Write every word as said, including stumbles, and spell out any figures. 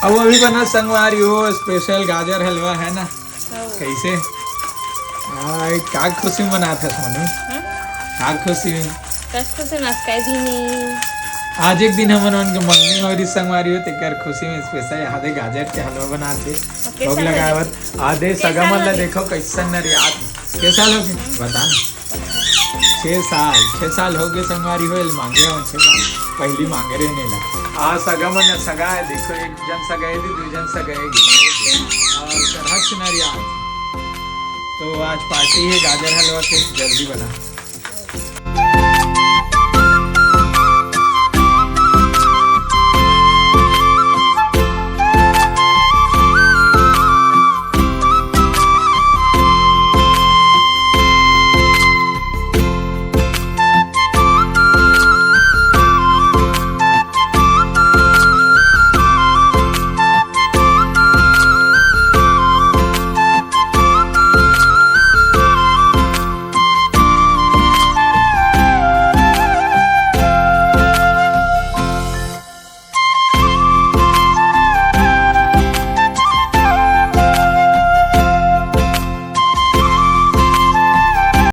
अब अभी बना संगवारी हो, स्पेशल गाजर हलवा है ना। कैसे? का खुशी मनात हस मनु? का खुशी में? कस खुशी में आज कई दिन आज एक दिन हमन मन के मंगनी हो रही संगवारी हो, तेकर खुशी में स्पेशल यहाँ दे गाजर के हलवा बनात हे। भोग लगावत आधे सगा मन ला देखो कैसन नरियात। कैसा लोग बता ना। छह साल, छह साल हो गए संगवारी हो, मांगे हो छह साल। पहली मांगे रहे नीला। आ सगा मन सगा है, देखो एक जन सगा है, दो जन सगा है। और सरहद से नरियात। तो आज पार्टी है गाजर हलवा के, जल्दी बना।